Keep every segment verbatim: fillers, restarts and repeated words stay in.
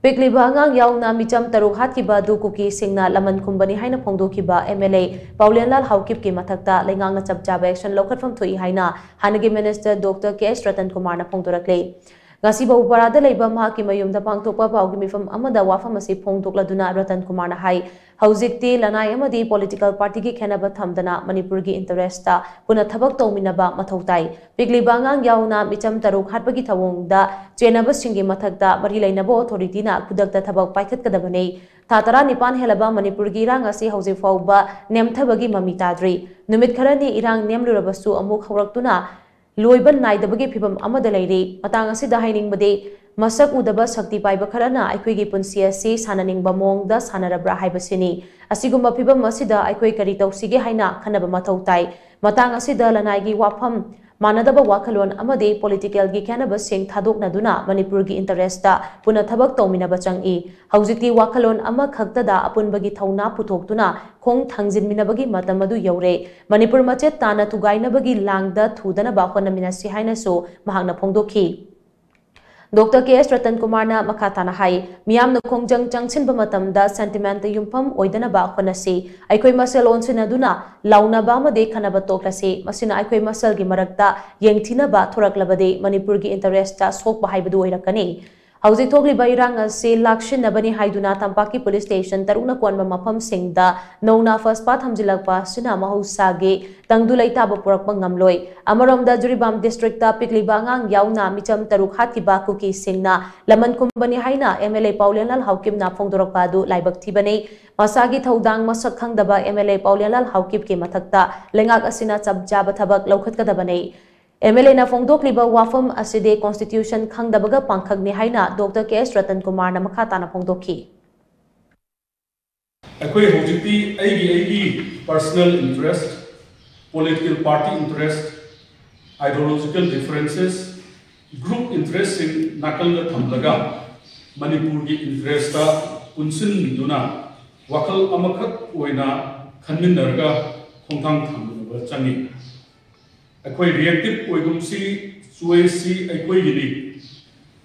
ꯄꯤꯛꯂꯤꯕ ꯑꯉꯥꯡ ꯌꯥꯎꯅ ꯃꯤꯆꯝ ꯇꯔꯨꯛ ꯍꯥꯠꯈꯤꯕ ꯑꯗꯨ ꯀꯨꯀꯤꯁꯤꯡꯅ ꯂꯃꯟ ꯈꯨꯝꯕꯅꯤ ꯍꯥꯏꯅ ꯐꯣꯡꯗꯣꯛꯈꯤꯕ ꯑꯦꯝ ꯑꯦꯜ ꯑꯦ ꯄꯥꯎꯂꯦꯟꯂꯥꯜ ꯍꯥꯎꯀꯤꯞꯀꯤ ꯃꯊꯛꯇ ꯂꯩꯉꯥꯛꯅ ꯆꯞ ꯆꯥꯕ action ꯂꯧꯈꯠꯐꯝ ꯊꯣꯛꯏ ꯍꯥꯏꯅ ꯍꯥꯟꯅꯒꯤ minister Doctor K S Ratan ꯀꯨꯃꯥꯔꯅ ꯐꯣꯡꯗꯣꯔꯛꯂꯤ꯫ ꯉꯁꯤ ꯕꯍꯨꯄꯥꯔꯥꯗ ꯂꯩꯕ ꯃꯍꯥꯛꯀꯤ ꯃꯌꯨꯝꯗ ꯄꯥꯡꯊꯣꯛꯄ ꯄꯥꯎꯒꯤ ꯃꯤꯐꯝ ꯑꯃꯗ ꯋꯥꯐꯝ ꯑꯁꯤ ꯐꯣꯡꯗꯣꯛꯂꯗꯨꯅ ꯔꯇꯟ ꯀꯨꯃꯥꯔꯅ ꯍꯥꯏ, ꯍꯧꯖꯤꯛꯇꯤ ꯂꯅꯥꯏ ꯑꯃꯗꯤ political partyꯒꯤ ꯈꯦꯟꯅꯕ ꯊꯝꯗꯅ ꯃꯅꯤꯄꯨꯔꯒꯤ interestꯇ ꯄꯨꯟꯅ ꯊꯕꯛ ꯇꯧꯃꯤꯟꯅꯕ ꯃꯊꯧ ꯇꯥꯏ꯫ ꯄꯤꯛꯂꯤꯕ ꯑꯉꯥꯡ ꯌꯥꯎꯅ ꯃꯤꯆꯝ ꯇꯔꯨꯛ ꯍꯥꯠꯄꯒꯤ ꯊꯧꯑꯣꯡꯗ ꯆꯦꯟꯅꯕꯁꯤꯡꯒꯤ ꯃꯊꯛꯇ ꯃꯔꯤ ꯂꯩꯅꯕ authorityꯅ ꯈꯨꯗꯛꯇ ꯊꯕꯛ ꯄꯥꯏꯈꯠꯀꯗꯕꯅꯤ꯫ ꯊꯥ ꯇꯔꯥꯅꯤꯄꯥꯟ ꯍꯦꯜꯂꯕ ꯃꯅꯤꯄꯨꯔꯒꯤ ꯏꯔꯥꯡ ꯑꯁꯤ ꯍꯧꯖꯤꯛ ꯐꯥꯎꯕ ꯅꯦꯝꯊꯕꯒꯤ ꯃꯃꯤ ꯇꯥꯗ꯭ꯔꯤ꯫ ꯅꯨꯃꯤꯠ ꯈꯔꯅꯤ ꯏꯔꯥꯡ ꯅꯦꯝꯂꯨꯔꯕꯁꯨ ꯑꯃꯨꯛ ꯍꯧꯔꯛꯇꯨꯅ ꯂꯣꯏꯕ ꯅꯥꯏꯗꯕꯒꯤ ꯐꯤꯚꯝ ꯑꯃꯗ ꯂꯩꯔꯤ꯫ ꯃꯇꯥꯡ ꯑꯁꯤꯗ ꯍꯥꯏꯅꯤꯡꯕꯗꯤ, ꯃꯁꯛ ꯎꯗꯕ ꯁꯛꯇꯤ ꯄꯥꯏꯕ ꯈꯔꯅ ꯑꯩꯈꯣꯏꯒꯤ ꯄꯨꯟꯁꯤ ꯑꯁꯤ ꯁꯥꯟꯅꯅꯤꯡꯕ ꯃꯑꯣꯡꯗ ꯁꯥꯟꯅꯔꯕ꯭ꯔꯥ ꯍꯥꯏꯕꯁꯤꯅꯤ꯫ ꯑꯁꯤꯒꯨꯝꯕ ꯐꯤꯚꯝ ꯑꯁꯤꯗ ꯑꯩꯈꯣꯏ ꯀꯔꯤ ꯇꯧꯁꯤꯒꯦ ꯍꯥꯏꯅ ꯈꯟꯅꯕ ꯃꯊꯧ ꯇꯥꯏ꯫ ꯃꯇꯥꯡ ꯑꯁꯤꯗ ꯂꯅꯥꯏꯒꯤ ꯋꯥꯐꯝ, ꯃꯥꯟꯅꯗꯕ ꯋꯥꯈꯜꯂꯣꯟ ꯑꯃꯗꯤ politicalꯒꯤ ꯈꯦꯟꯅꯕꯁꯤꯡ ꯊꯥꯗꯣꯛꯅꯗꯨꯅ ꯃꯅꯤꯄꯨꯔꯒꯤ interestꯇ ꯄꯨꯟꯅ ꯊꯕꯛ ꯇꯧꯃꯤꯟꯅꯕ ꯆꯪꯏ꯫ ꯍꯧꯖꯤꯛꯇꯤ ꯋꯥꯈꯜꯂꯣꯟ ꯑꯃꯈꯛꯇꯗ ꯑꯄꯨꯟꯕꯒꯤ ꯊꯧꯅꯥ ꯄꯨꯊꯣꯛꯇꯨꯅ ꯈꯣꯡ ꯊꯥꯡꯖꯤꯟꯃꯤꯟꯅꯕꯒꯤ ꯃꯇꯝ ꯑꯗꯨ ꯌꯧꯔꯦ꯫ ꯃꯅꯤꯄꯨꯔ ꯃꯆꯦꯠ ꯇꯥꯅ ꯊꯨꯒꯥꯏꯅꯕꯒꯤ ꯂꯥꯡꯗ ꯊꯨꯗꯅꯕ ꯍꯣꯠꯅꯃꯤꯟꯅꯁꯤ ꯍꯥꯏꯅꯁꯨ ꯃꯍꯥꯛꯅ ꯐꯣꯡꯗꯣꯛꯈꯤ꯫ Doctor K S ꯔꯇꯟ ꯀꯨꯃꯥꯔꯅ ꯃꯈꯥ ꯇꯥꯅ ꯍꯥꯏ, ꯃꯤꯌꯥꯝꯅ ꯈꯣꯡꯖꯪ ꯆꯪꯁꯤꯟꯕ ꯃꯇꯝꯗ sentimentꯇ ꯌꯨꯝꯐꯝ ꯑꯣꯏꯗꯅꯕ ꯍꯣꯠꯅꯁꯤ꯫ ꯑꯩꯈꯣꯏ ꯃꯁꯦꯜ ꯑꯣꯟꯁꯤꯟꯅꯗꯨꯅ ꯂꯥꯎꯅꯕ ꯑꯃꯗꯤ ꯈꯟꯅꯕ ꯇꯣꯛꯂꯁꯤ꯫ ꯃꯁꯤꯅ ꯑꯩꯈꯣꯏ ꯃꯁꯦꯜꯒꯤ ꯃꯔꯛꯇ ꯌꯦꯡꯊꯤꯅꯕ ꯊꯣꯔꯛꯂꯕꯗꯤ ꯃꯅꯤꯄꯨꯔꯒꯤ interestꯇ ꯁꯣꯛꯄ ꯍꯥꯏꯕꯗꯨ ꯑꯣꯏꯔꯛꯀꯅꯤ꯫ ꯍꯧꯖꯤꯛ ꯊꯣꯛꯂꯤꯕ ꯏꯔꯥꯡ ꯑꯁꯤ ꯂꯥꯛꯁꯤꯟꯅꯕꯅꯤ ꯍꯥꯏꯗꯨꯅ ꯇꯝꯄꯥꯛꯀꯤ police station ꯇꯔꯨꯛꯅ ꯀꯣꯟꯕ ꯃꯐꯝꯁꯤꯡꯗ ꯅꯧꯅ ꯐꯁꯄꯥ ꯊꯝꯖꯤꯜꯂꯛꯄ ꯑꯁꯤꯅ ꯃꯍꯧꯁꯥꯒꯤ ꯇꯪꯗꯨ ꯂꯩꯇꯥꯕ ꯄꯨꯔꯛꯄ ꯉꯝꯂꯣꯏ꯫ ꯑꯃꯔꯣꯝꯗ ꯖꯤꯔꯤꯕꯥꯝ districtꯇ ꯄꯤꯛꯂꯤꯕ ꯑꯉꯥꯡ ꯌꯥꯎꯅ ꯃꯤꯆꯝ ꯇꯔꯨꯛ ꯍꯥꯠꯈꯤꯕ ꯀꯨꯀꯤꯁꯤꯡꯅ ꯂꯃꯟ ꯈꯨꯝꯕꯅꯤ ꯍꯥꯏꯅ ꯑꯦꯝ ꯑꯦꯜ ꯑꯦ ꯄꯥꯎꯂꯦꯟꯂꯥꯜ ꯍꯥꯎꯀꯤꯞꯅ ꯐꯣꯡꯗꯣꯔꯛꯄ ꯑꯗꯨ ꯂꯥꯏꯕꯛ ꯊꯤꯕꯅꯤ꯫ ꯃꯁꯥꯒꯤ ꯊꯧꯗꯥꯡ ꯃꯁꯛ ꯈꯪꯗꯕ ꯑꯦꯝ ꯑꯦꯜ ꯑꯦ ꯄꯥꯎꯂꯦꯟꯂꯥꯜ ꯍꯥꯎꯀꯤꯞꯀꯤ ꯃꯊꯛꯇ ꯂꯩꯉꯥꯛ ꯑꯁꯤꯅ ꯆꯞ ꯆꯥꯕ ꯊꯕꯛ ꯂꯧꯈꯠꯀꯗꯕꯅꯤ꯫ ꯑꯦꯝ ꯑꯦꯜ ꯑꯦꯅ ꯐꯣꯡꯗꯣꯛꯂꯤꯕ ꯋꯥꯐꯝ ꯑꯁꯤꯗꯤ constitution ꯈꯪꯗꯕꯒ ꯄꯥꯡꯈꯛꯅꯤ ꯍꯥꯏꯅ Doctor K S ꯔꯇꯟ ꯀꯨꯃꯥꯔꯅ ꯃꯈꯥ ꯇꯥꯅ ꯐꯣꯡꯗꯣꯛꯈꯤ꯫ ꯑꯩꯈꯣꯏ ꯍꯧꯖꯤꯛꯇꯤ ꯑꯩꯒꯤ ꯑꯩꯒꯤ personal interest, political party interest, ideological differences, group interestꯁꯤꯡ ꯅꯥꯀꯜꯗ ꯊꯝꯂꯒ ꯃꯅꯤꯄꯨꯔꯒꯤ interestꯇ ꯄꯨꯟꯁꯤꯟꯗꯨꯅ ꯋꯥꯈꯜ ꯑꯃꯈꯛ ꯑꯣꯏꯅ ꯈꯟꯃꯤꯟꯅꯔꯒ ꯈꯣꯡꯊꯥꯡ ꯊꯥꯡꯃꯤꯟꯅꯕ ꯆꯪꯏ꯫ ꯑꯩꯈꯣꯏ reactive ꯑꯣꯏꯒꯨꯝꯁꯤ, choiceꯁꯤ ꯑꯩꯈꯣꯏꯒꯤꯅꯤ꯫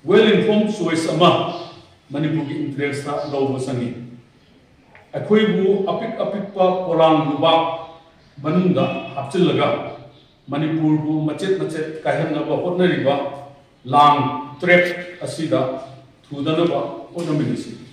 Well informed choice ꯑꯃ ꯃꯅꯤꯄꯨꯔꯒꯤ ꯏꯟꯇꯔꯦꯁꯇ ꯂꯧꯕ ꯆꯪꯏ꯫ ꯑꯩꯈꯣꯏꯕꯨ ꯑꯄꯤꯛ ꯑꯄꯤꯛꯄ ꯄꯣꯂꯥꯡ ꯂꯨꯕꯥꯛ ꯃꯅꯨꯡꯗ ꯍꯥꯞꯆꯤꯜꯂꯒ ꯃꯅꯤꯄꯨꯔꯕꯨ ꯃꯆꯦꯠ ꯃꯆꯦꯠ ꯀꯥꯏꯍꯟꯅꯕ ꯍꯣꯠꯅꯔꯤꯕ ꯂꯥꯡ ꯇ꯭ꯔꯦꯞ ꯑꯁꯤꯗ ꯊꯨꯗꯅꯕ ꯍꯣꯠꯅꯃꯤꯟꯅꯁꯤ꯫